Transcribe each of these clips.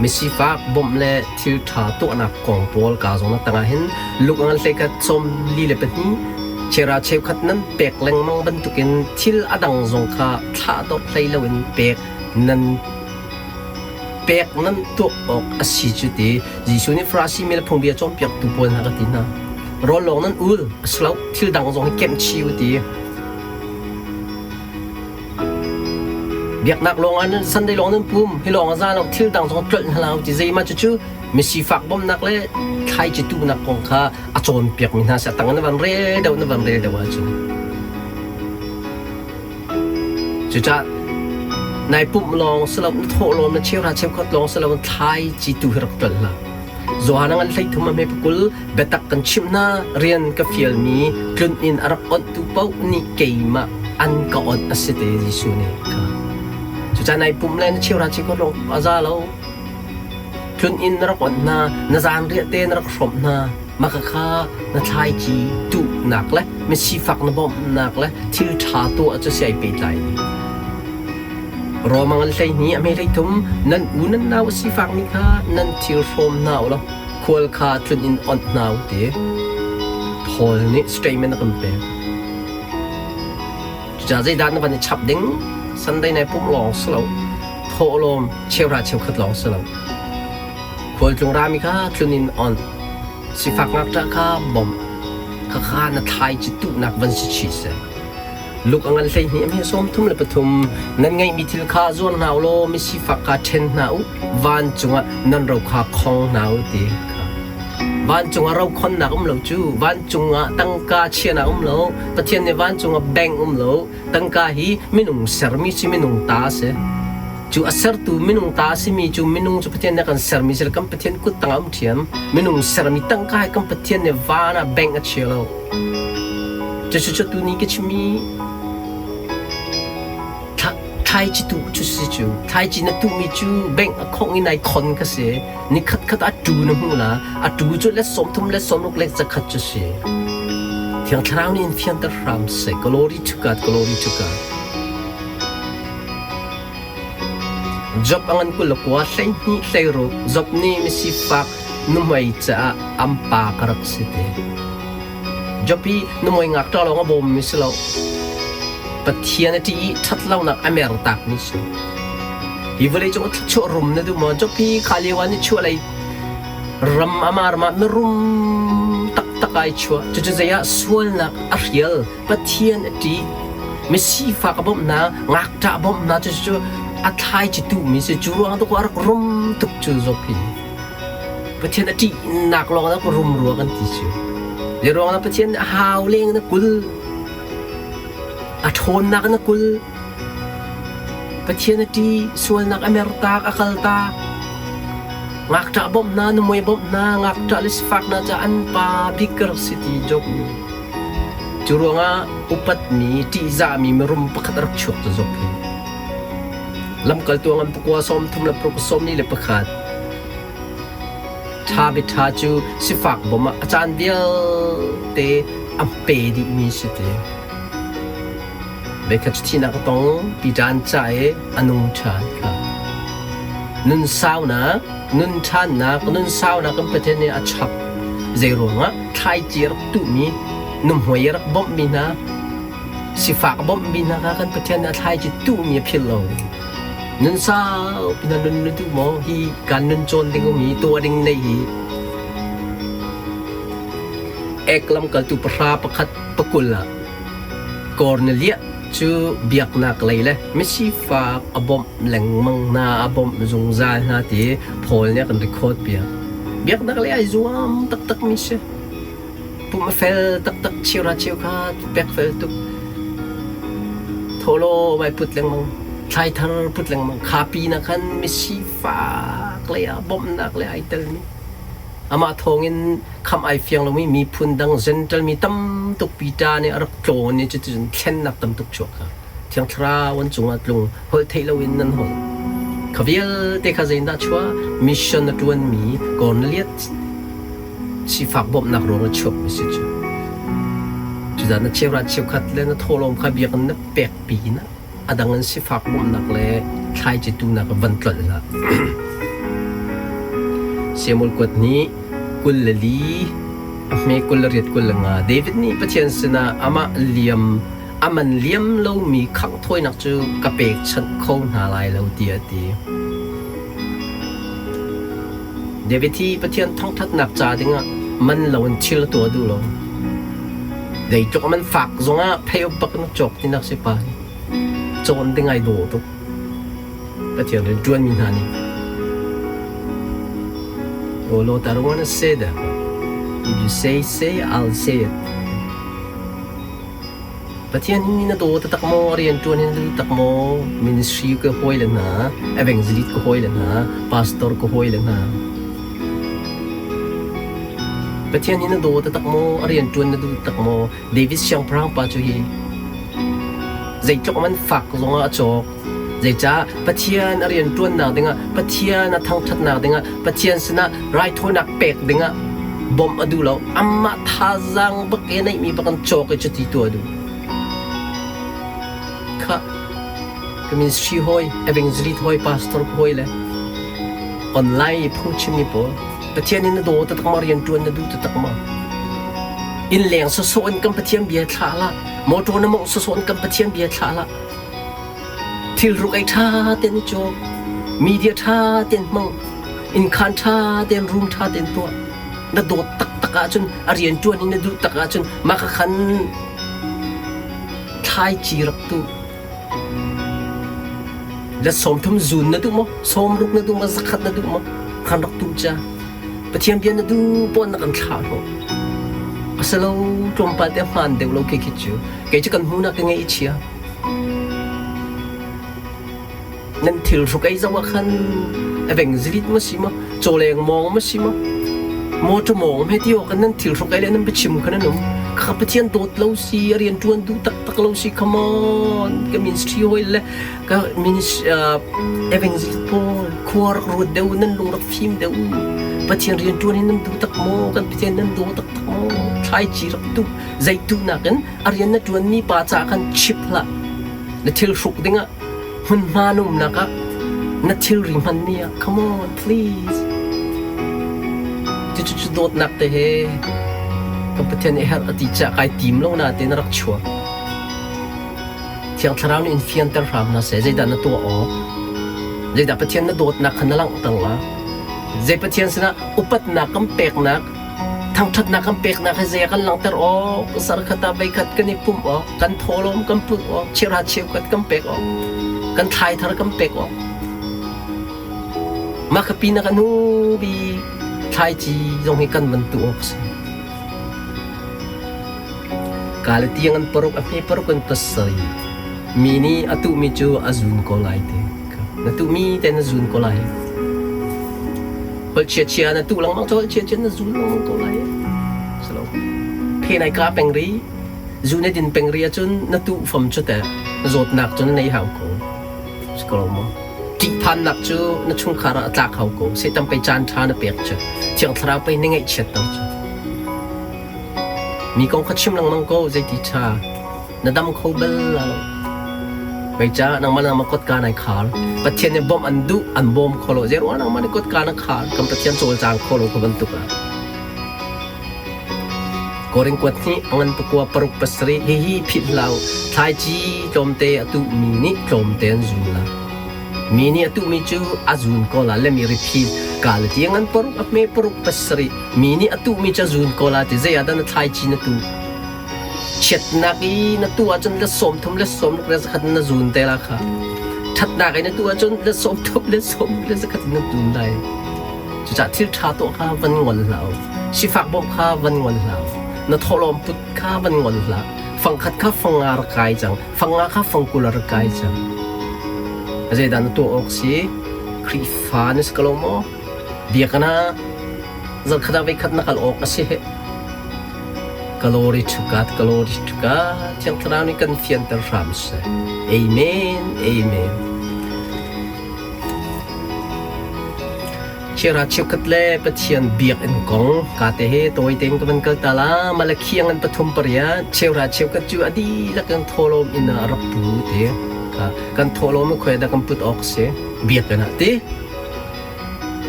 Misifak bawmh le thil ṭha tuahnak kong pawl kaa zong na tangah hin luk ngan hleikhat 42 chera cheukhat nan pek lengmang bantukin thil a dang zong kha thlahdorh hlei loin pek nan pek nan tuah awk a si cu ti Jesuh nih Farasi mi le phungbia cawnpiaktu pawl hna ka ti hna. Rawl lawng nan ul a si lo, thil dang zong hi kemh chih u ti. Biaknak lawng ah nan Sunday lawng nan pum, hi lawng a za lo, thil dang zong tlolh hna lo ti zeimah cucu misifak bawmhnak le thlaici tuhnak kong kha a cawnpiakmi hna si a tang na van rel deuh na van rel deuh ahcun. Cucaah nai pumh lawng si lo, na thawh lawng, na cheuhra cheukhat lawng si lo, thlaici tu hi rak tlolh hlah. Johan a ngan 13 a hme pakul biatak kan chimh hna rian ka fialmi tlun in a rak onhtu paoh nih keimah an ka onh a si te Jesuh nih kha. Cucaah nai pumh le na cheuhra cheukhat lawng a za lo. Tlun in na rak onh hna, na zanriah te na rak hrawmh hna. Mah kha na thlaici tuhnak le misifak na bawmhnak le thil ṭha tuah cu si ai pehtlai dih. Rom ngan 12 a hme 13 nan u nan nau a sifakmi kha nan thil hrawm hna u law khual kha tlun in onh hna u ti Paul nih statement a kan pek. Cucaah zeidah na van i chap ding? Sunday nai pumh lawng si lo, thawhlawm cheuhra cheukhat lawng si lo. Khualtlung rami kha tlun in onh, sifak ngakṭah kha bawmh, khakha na thlaici tuhnak van si chih seh. Luk a ngan 12 a hme 33 nan ngeihmi thil kha zuar hna u law misifak kha ṭhen hna u, vancung ah nan ro kha khong hna u ti kha. Vancung ah ro khonnak um lo cu, vancung ah tangka chianak um lo, Pathian nih vancung ah bank um lo, tangka hi minung sermi si minung ta a si. Cu a sertu minung ta a simi cu minung cu Pathian nih a kan sermi si kan Pathian kut tangah um ṭhiam. Minung sermi tangka hi kan Pathian nih van ah bank a chia lo. Cucu cu tuni ka chimmi thlaici tuh cu si cu. Thlaici na tuhmi cu bank a khongh in ai khon ka si. Nikhat khat a tu na hmuh la. A tu cu let 30 let 60 let 100 cu si. Thiang Thlarau nih in fianter hram seh. Glory to God, glory to God. Job a ngan 29 12 16 Job nih misifak nuhmei caah an pa ka rak si te. Job hi nuhmei ngakṭah lawng a bawmmi si lo. Pathian a ṭih i ṭhatlonak a mertakmi si. Hi vawleicung a thluachuah rum na duh maw? Job hi kha lio ah nichuah lei ram ama ram ah mirum taktak ai chuah. Cucu zei ah sualnak a hrial. Pathian a ṭih. Misifak a bawmh hna, ngakṭah a bawmh hna, cucu a thlaici tuhmi si. Cu ruang ah a rak rum tuk cu Job hi. Pathian a ṭihnak lawng ah rum rua kan ti cu. Zei ruang ah Pathian nih a hau leng in a kul, a ṭhawnnak in a kul. Pathian a ṭih, sualnak a mertak, a kaltak. Ngakṭah bawmh hna, nuhmei bawmh hna, ngakṭah le sifak hna caah an pa bik ka rak si ti Job nih. Cu ruangah upatmi, ṭihzahmi mirum pakhat a rak chuak cu Job hi. Lamkaltu a ngan pakua 36 41 Ṭha biaṭha cu sifak bawm ah a caan vialte a pe dihmi si ti. Voikhat cu thihnak a tong, Peter an cah i a nung ṭhan kha. Nun saunak, nun ṭhannak, nun saunak kan Pathian nih a chap. Zeiruangah thlaici a rak tuhmi, nuhmei a rak bawmhmi hna, sifak a bawmhmi hna kha kan Pathian nih a thlaici tuhmi a philh lo. Nun saupi na nun na duh maw? Hi kan nun cawn ding um hi tuah ding nei hi. Ek lamkaltu pahra pakhat pakul ah Korneliah cu biaknak lei le misifak a bawmh lengmang hna, a bawmh zungzal hna ti Paul nih a kan record piak. Biaknak lei ai zuam taktakmi si. Pum a fel taktak cheuhra cheukha pek fel tuk. Thawhlaw vai put lengmang, thlai thar put lengmang. Kha pin ah khan misifak lei ah bawmhnak lei ai telmi. Amah thawngin khamh ai fiang lomi miphun dang Gentile mi tam tuk Peter nih a rak tlawn i cuticun thlennak tam tuk chuak kha Thiang Thlarau an cungah tlung holh theih loin nan holh. Kha vialte kha zeitindah chuah? Mission a ṭuanmi Cornelius sifak bawmhnak ruang a chuakmi si cu. Cucaah na cheuhra cheukhat le na thawhlawm kha biakinn na pek pinah a dang in sifak bawmhnak le thlaici tuhnak van tlolh hlah. Samuel kuat nih 24 a hme 28 25 David nih Pathian sinah amah liam a man liam lomi khangh thawinak cu ka pekchanh kho hna lai lo tiah a ti. David hi Pathian thangṭhatnak ca dingah man loin thil a tuah duh lo. Zeitluk a man fak zongah phei bak in cawk tinak si pa hi. Cawn ding ai dawh tuk. Pathian rian ṭuanmi hna nih. Oh Lord, I don't want to say that. If you say, say, I'll say it. Pathian hi na daw taktak maw? Rian ṭuan in na duh tak maw? Ministry ka hawi le hna, evangelist ka hawi le hna, pastor ka hawi le hna. Pathian hi na daw taktak maw? A rian ṭuan na duh tak maw? David siangpahrang pa cu hi zeitluk man fak zongah a cawk. Zeicah Pathian a rian ṭuannak dingah, Pathian a thangṭhatnak dingah, Pathian sinah raithawinak pek dingah bawmh a duh lo. Amah thazaang bak i neihmi bak in cawk i cuti tuah a duh. Khah, ka ministry hawi, evangelist hawi, pastor hawi le online i phungchimmi pawl Pathian in na daw taktak ma rian ṭuan na duh taktak ma? Inn leng sawsawh in kan Pathian bia thlah hlah. Motor na mawngh sawsawh in kan Pathian bia thlah hlah. Thilruk ei ṭha tein i cawk, media ṭha tein hmang, innkhaan ṭha tein room ṭha tein tuah. Na dawt taktak ahcun a rian ṭuan hi na duh tak ahcun mah kha khan thlaici rak tuh. La 30 zun na duh maw? 60 na duh maw? 100 na duh maw? Khan rak tuh ca. Pathian bia na duh pawn na kan thlah hnawh. Asilo tlawmpal te hmaan deuh lo khi khi cu. Kei cu kan hmu na ka ngei i chia. Nan thil hruk ei zoh ah khan evangelist ma si ma cawleng mawng ma si ma motor mawng he ti awk nan thil hruk ei le nan biachim khan an um kha Pathian dawt lo si a rian ṭuan duh taktak lo si come on ka ministry hoi le ka ministry evangelist pawl khua rak ruat deuh nan lung rak fim deuh Pathian rian ṭuan hi nan duh tak maw kan Pathian nan daw taktak maw thlaici rak tuh zeitu nakin a rian na ṭuanmi pa caah khan chip hlah. Na thil hruk dingah hmunhma na umnak ah na thilri hmanmi ah come on please. Cucu cu dawtnak te he kan Pathian nih herh a ti caah kai tim lo nain na rak chuak. Thiang Thlarau nih in fianter hram hna seh. Zeidah na tuah awk? Zeidah Pathian na dawtnak kha na langhter la? Zei Pathian sinah upatnak kan peknak Thangṭhatnak kan peknak hi zei ah kan langhter awk, zarkhat ah voikhat kan i pumh awk, kan thawhlawm kan put awk, cheuhra cheukhat kan pek awk, kan thlaithar kan pek awk. Mah ka pinah kan hnu bik thlaici zong hi kan van tuh awk a si. Ka le tiang an paruk, a hme paruk an pasarih. Mi nih a tuhmi cu a zun ko lai te. Na tuhmi te na zun ko lai. Holh chiachia na tuh lengmang cu holh chiachia na zul lengmang ko lai. Silo. Phe nai ka peng ri, zu na din peng ri ahcun na tuh fom cu teh zawtnak cu na nei hau ko. Si ko lo maw? Ṭihphannak cu na chungkhar ah a tlak hau ko. Satan pei caan ṭha na pek cu. Thiang Thlarau pei na ngaihchiatter cu. Mi kong kha chim lengmang ko, zeiti ṭha. Na dam kho bal la lo. Zeicah nangmah nangmah kotka nai khar. Pathian nih bawmh an duh, an bawm kho lo. Zeiruang nangmah nih kotka na khar? Kan Pathian cawlcang kho lo kha bantuk ah. Korin kuat hnih ngan pakua paruk pasarih hihi philh hlah u. Thlaici tlawmte a tuhmi nih tlawmte an zun la. Mi nih a tuhmi cu a zun ko la. Let me repeat. Ka le ti ngan paruk a hme paruk pasarih. Mi nih a tuhmi cu a zun ko la ti zei ah dah na thlaici na tuh? Chiatnak i na tuh ahcun let 30 let 60 le zakhat in na zun te la kha. Ṭhatnak i na tuh ahcun let 30 let 60 le zakhat in na tun lai. Cucaah thil ṭha tuah kha van ngol hlah u. Sifak bawmh kha van ngol hlah u. Na thawhlawm put kha van ngol hlah. Fangkhat kha fanga rak kai cang. Fanga kha fangkul rak kai cang. Zeidah na tuah awk si? Khrihfa na si ko lo maw? Biakinn ah zarkhat ah voikhat na kal awk a si heh. Glory to God, glory to God. Thiang Thlarau nih kan fianter hram seh. Amen, amen. Chiara cheukhat le Pathian biakinn kong ka te he tawi tein ka van kal ta la Malakhi an pathum pariat cheura cheukhat cu a dihlak in thawlawm in a rak pu te kan thawlawm khoi da kan put awk si biakinn ah ti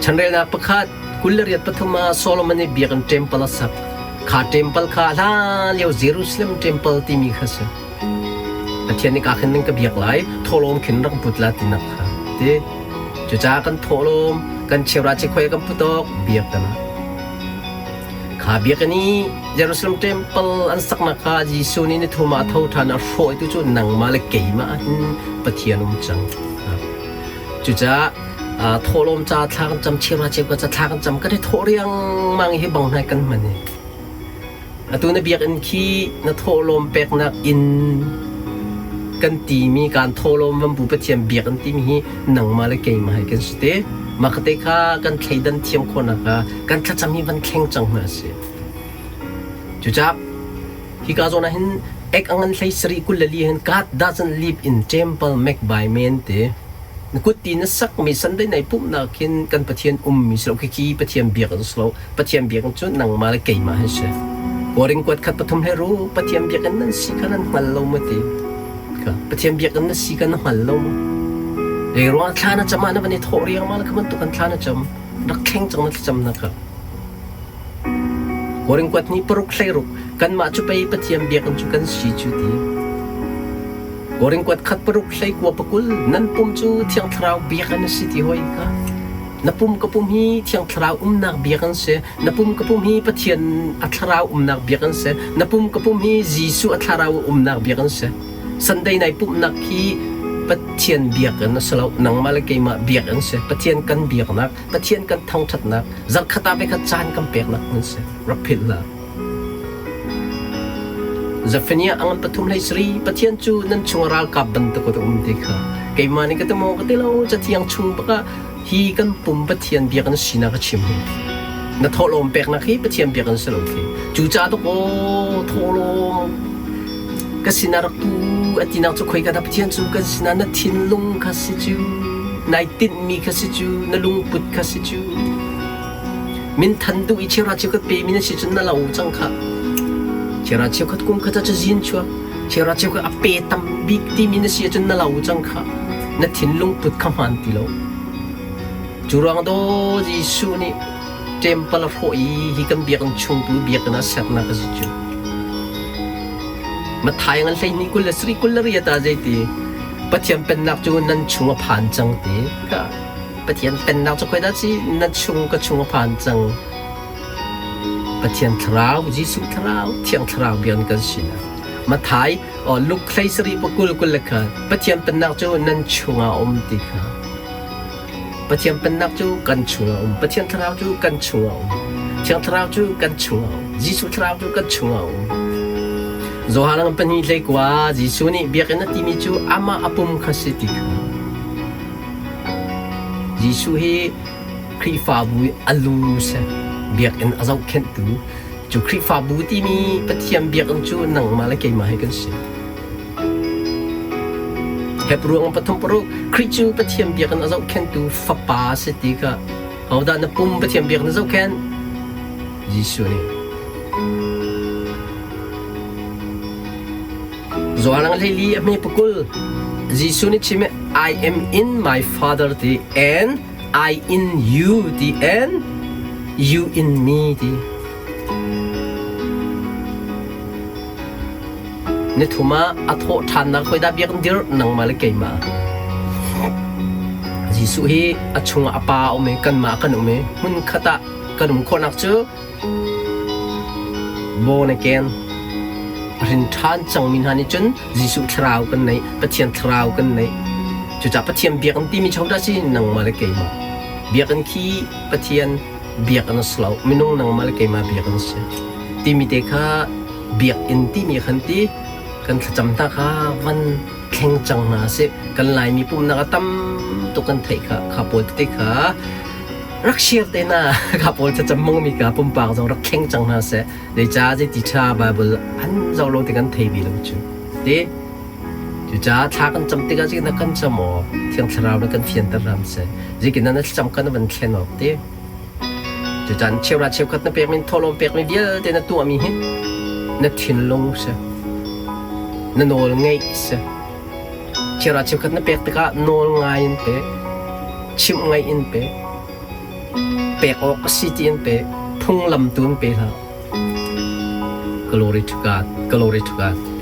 chanrelnak pakhat. 28 ah Solomon nih biakinn temple a sak. Kha temple kha hlan lio Jerusalem temple timi kha si. Pathian nih ka khin ning ka biak lai, thawhlawm khin rak put la tinak kha ti. Cucaah kan thawhlawm, kan cheuhra chikhoi kan put awk biak kana. Kha biakinn i Jerusalem temple an saknak kha Jesuh nih ni thum ah a tho ṭhan a hrawhtu cu nangmah le keimah ah hin Pathian um cang. Cucaah thawhlawm ca thla kan cam cheuhra cheukhat ca thla kan cam kan i thawh riangmang hi bang hnai kan hman i atu na biakinn khi na thawhlawm peknak inn kan timi kan thawhlawm van bu Pathian biakinn timi hi nangmah le keimah hi kan si te mah te kha kan thleidan thiam khawhnak kha kan thlacam hi van thleng cang hna si cucaah hika zawn ah hin ek angan hlei sarih 24 hin God doesn't live in temple make by men te na kut ti na sakmi Sunday nai pumhnak khin kan Pathian ummi si lo khi Pathian biak an si lo Pathian biakinn cu nangmah le keimah hin si. Korin kuat khat pathum he ru Pathian biakinn nan si kha nan hngal lo maw ti. Kha Pathian biakinn na si kha na hngal lo maw? Lei ruang thla na cam ah na van i thawh riangmang le kha bantuk kan thla na cam. Rak thleng cang na thlacam na kha. Korin kuat ni paruk hlei ruk kanmah cu pei Pathian biakinn cu kan si cu ti. Korin kuat khat paruk hlei kua pakul nan pum cu Thiang Thlarau biakinn a si ti hoi kha. Na pum ka pum hi Thiang Thlarau umnak biak an si. Na pum ka pum hi Pathian a thlarau umnak biak an si. Na pum ka pum hi Jesuh a thlarau umnak biak an si. Sunday nai pumhnak hi Pathian biakinn a si lo. Nangmah le keimah biak an si. Pathian kan biaknak, Pathian kan thangṭhatnak, zarhkhat ah voikhat caan kan peknak hmun si. Rak philh hlah. Zephaniah a ngan pathum hlei sari Pathian cu nan chung ralkap bantuk a um ti kha keimah nih ka ti maw ka ti lo cathiang chung bakah hi kan pum Pathian biakinn sinak a chim hi na thawhlawm peknak hi Pathian biakinn si lo khi cucaah tuk aw thawhlawm ka sinah rak tu a tinak cu khoi ka dah Pathian cu kan sinah na thinlung kha si cu nai tinhmi kha si cu na lungput kha si cu Minthan duh i cheuhra cheukhat pemi na si cun na lo cang khah. Cheuhra cheukhat kum khat ah cazin chuak. Cheuhra cheukhat a pe tam bik timi na si ahcun na lo cang khah. Na thinlung put kha hmaan ti lo. Cu ruang daw Jesuh nih temple a hrawh i hi kan biakinn chung tu biakinn ah sernak a si cu. Matthai ngan 12 27 28 ah zeiti Pathian pennak cu nan chung a phan cang ti ka Pathian pennak cu khoidah si na chung ka chung a phan cang. Pathian thlarau, Jesuh thlarau, Thiang thlarau bian kan si na. Mathai o Luke hlei sarih pakul kul le kha Pathian pennak cu nan chungah um ti kha. Pathian pennak cu kan chungah um. Pathian thlarau cu kan chungah um. Thiang thlarau cu kan chungah um. Jesuh thlarau cu kan chungah um. Johan ang pahnih hlei kua Jesuh nih biakinn a timi cu amah a pum kha si ti kha. Jesuh hi Khrihfabu i a lu si. Biakinn a zohkhenhtu. Cu Khrihfabu timi Pathian biakinn cu nangmah le keimah hi kan si. Hebru pathum paruk Khrih cu Pathian biakinn a zohkhenhtu Fapa a si ti kha hodah na pum Pathian biakinn a zohkhenh? Jesuh nih. Zualang hleili a hme pakul. Jesuh nih chim I am in my father ti and I in you ti and you in me ti. Ni thum ah a thawh ṭhannak khoi dah biakinn dir nangmah le keimah. Jesuh hi a chungah a pa a um i kanmah kan um i hmun khat ah kan um khawhnak cu Born again a hrin ṭhan cangmi hna nih cun Jesuh thlarau kan neih, Pathian thlarau kan neih. Cucaah Pathian biakinn timi cu hodah si? Nangmah le keimah. Biakinn khi Pathian biakinn a si lo, minung nangmah le keimah biakinn a si. Timi te kha biakinn timi khan ti kan thlacam hna kha van thleng cang hna sih. Kan Laimi pumhnak a tam tuk kan theih kha, kha pawl tete kha rak share te na ka pawl thlacam mangmi ka pumpak zong rak thleng cang hna seh zeica zeiti tha Bible an zoh lo ti kan thei bi lo cu ti cucaah thla kan cam tikah zeitin kan cam awk Thiang Thlarau nih kan fianter hram seh zeitin na thlacam kan van thlen awk ti cucaan cheuhra cheukhat na pekmi thawhlawm pekmi vialte na tuahmi hi na thinlung si na nawl ngeih si Cheuhra cheukhat na pek tikah nawl ngai in pe, chimh ngaih in pe. Pek awk a si ti an pe. Phunglam tu an pe hlah. Glory to God. Glory to God.